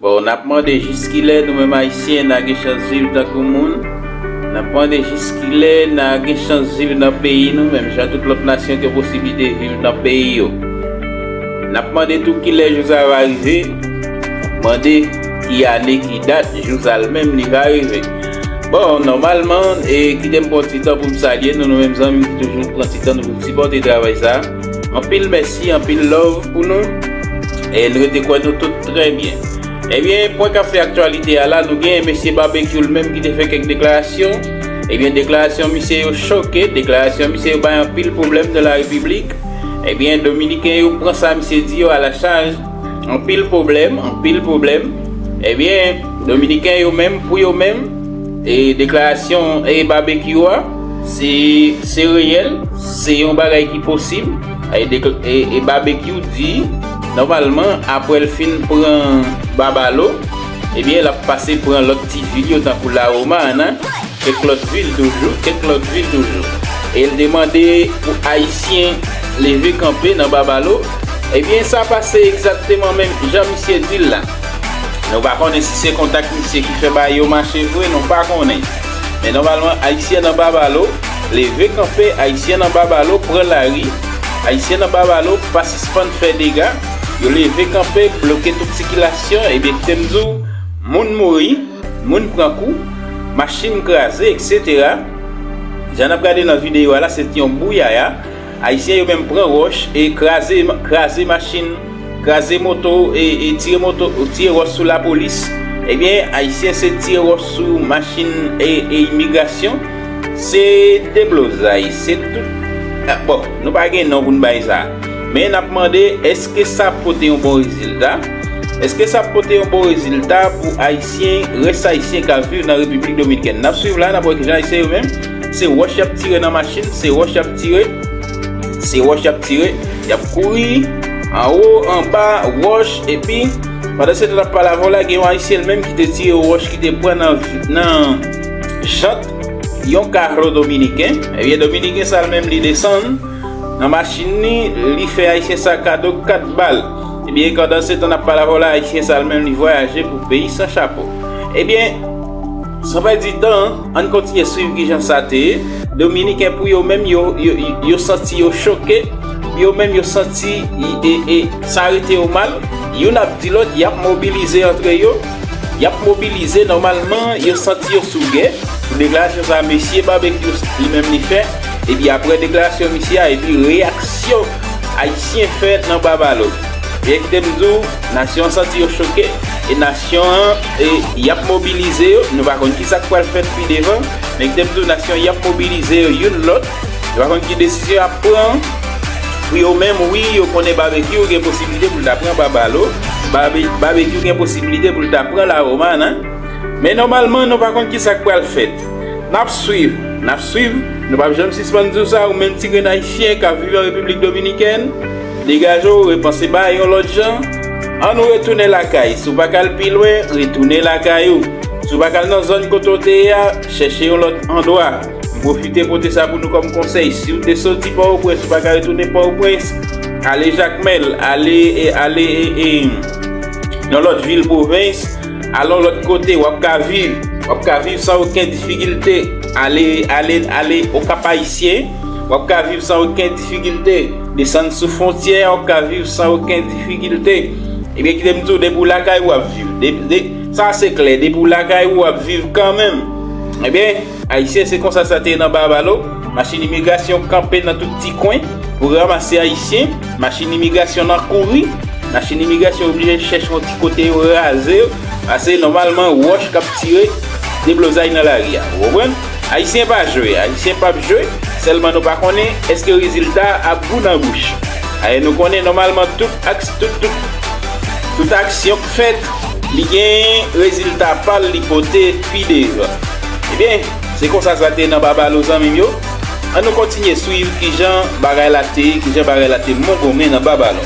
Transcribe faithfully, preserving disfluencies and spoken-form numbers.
Bon, n ap mande jiskilè nou menm Ayisyen n a gen chans viv tankou moun? N ap mande jiskilè n a gen chans viv nan peyi nou, menm jan tout lòt nasyon gen posiblite viv nan peyi yo? N ap mande tou kilè jou sa va rive? N ap mande ki ane, ki dat jou sa l menm li va rive? Bon, nòmalman, e kite m pran ti tan pou m salye nou, nou menm zanmi ki toujou pran ti tan nou pou n sipòte travay sa. Anpil mèsi, anpil love pou nou. E n rete kwè nou tout trè byen. Ebyen, pwen k ap fè aktyalite a la, nou gen mesye Babekyou l menm ki te fè kèk deklarasyon. Ebyen, deklarasyon misye yo choke, deklarasyon misye yo bay anpil pwoblèm nan la repiblik. Ebyen, dominiken yo pran sa misye di yo a la chaj. Anpil pwoblèm, anpil pwoblèm. Ebyen, dominiken yo menm, pou yo menm, e deklarasyon e Babekyou a, se, se reyèl, se yon bagay ki posib. E, dek- e, e Babekyou di, nòmalman, apre l fin pran Babalo, ebyen, l ap pase pran lòt ti vil yo, tankou Laromana, kèk lòt vil toujou, kèk lòt vil toujou. E l te mande pou Ayisyen leve kanpe nan Babalo. Ebyen, sa pase egzakteman menm jan misye di l la. Nou pa konnen si se kontak misye ki fè bagay yo mache vre, nou pa konnen. Men nòmalman, Ayisyen nan Babalo leve kanpe, Ayisyen nan Babalo pran lari, Ayisyen nan Babalo pa sispann fè dega, yo leve kanpe, bloke tout sikilasyon, ebyen, kite m di w, moun mouri, moun pran kou, machin kraze, etsetera. Jan n ap gade nan videyo a la, se te yon bouyaya. Ayisyen yo menm pran wòch e kraze, kraze machin, kraze moto, e, e tire moto, tire wòch sou lapolis. Ebyen, Ayisyen se tire wòch sou machin e, e imigrasyon. Se deblozay, se tout. Ah, bon, nou pa gen non pou n bay sa. Men n ap mande, èske sa ap pote yon bon rezilta? Èske sa ap pote yon bon rezilta pou Ayisyen, rès Ayisyen k ap viv nan Repiblik Dominikèn? N ap swiv la, n ap wè kijan Ayisyen yo menm, se wòch y ap tire nan machin, se wòch y ap tire, se wòch y ap tire, y ap kouri, anwo, anba, wòch, epi, pandan se tan n ap pale avè w la, gen yon Ayisyen l menm ki te tire yon wòch ki te pran nan, nan jant yon kahlo dominiken. Ebyen, dominiken sa l menm li desann nan machin li, li fè Ayisyen sa kado kat bal. Ebyen, pandan se tan n ap pale avè w la, Ayisyen sa l menm li vwayaje pou peyi san chapo. Ebyen, san pèdi tan, ann kontinye swiv kijan sa te ye. Dominiken pou yo menm, yo, yo, yo santi yo choke. Yo menm, yo santi, e, e, sa rete yo mal. Youn ap di lòt, y ap mobilize antre yo. Y ap mobilize, nòmalman, yo santi yo sou gè. Pou deklarasyon sa a, mesye Babekyou li menm li fè. Epi apre deklarasyon misye a, epi reyaksyon Ayisyen fè nan Babalo. Ebyen, kite m di w, nasyon an santi yo choke, e nasyon an, e, y ap mobilize yo. Nou pa konn ki sa k pral fèt pi devan, men kite m di w, nasyon y ap mobilize yo youn lòt. Nou pa konn ki desizyon y ap pran pou yo menm. Wi, yo konnen Babekyou gen posiblite pou l ta pran Babalo. Babe- Babekyou gen posiblite pou l ta pran Laromana. Men nòmalman, nou pa konn ki sa k pral fèt. N ap swiv, n ap swiv. Nou p ap janm sispann di w sa, ou menm ti grenn Ayisyen k ap viv an Repiblik Dominikèn. Degaje w, repanse bagay yon lòt jan. Ann nou retounen lakay. Si w pa ka al pi lwen, retounen lakay ou. Si w pa ka al nan zòn kote w te ye a, chèche yon lòt andwa. M pwofite pote sa pou nou kòm konsèy. Si w te soti Pòtoprens, ou pa ka retounen Pòtoprens, ale Jakmèl, ale, e, ale, e, e, nan lòt vil pwovens, al yon lòt kote, w ap ka viv. W ap ka viv san okenn difikilte. Ale, ale, ale Okap Ayisyen, w ap ka viv san okenn difikilte. Desann sou fwontyè a, w ap ka viv san okenn difikilte. Ebyen, kite m di w, depi w lakay ou, w ap viv. De, de, sa se klè, depi w lakay ou, w ap viv kanmenm. Ebyen, Ayisyen, se konsa sa te ye nan Babalo. Machin imigrasyon kanpe nan tout ti kwen pou ranmase Ayisyen. Machin imigrasyon nan kouri. Machin imigrasyon oblije chèche yon ti kote yo raze yo. Pase nòmalman, wòch k ap tire deblozay nan lari a. Ou konprann? Ayisyen pa jwe, Ayisyen p ap jwe, sèlman nou pa konnen èske rezilta a ap gou nan bouch. Ayè nou konnen nòmalman tout aks, tout, tout, tout aksyon k fèt, li gen rezilta pa l li pote pi devan. Ebyen, se konsa sa te ye nan Babalo, zanmi m yo. Ann nou kontinye swiv kijan bagay la te ye, kijan bagay la te mongonmen nan Babalo.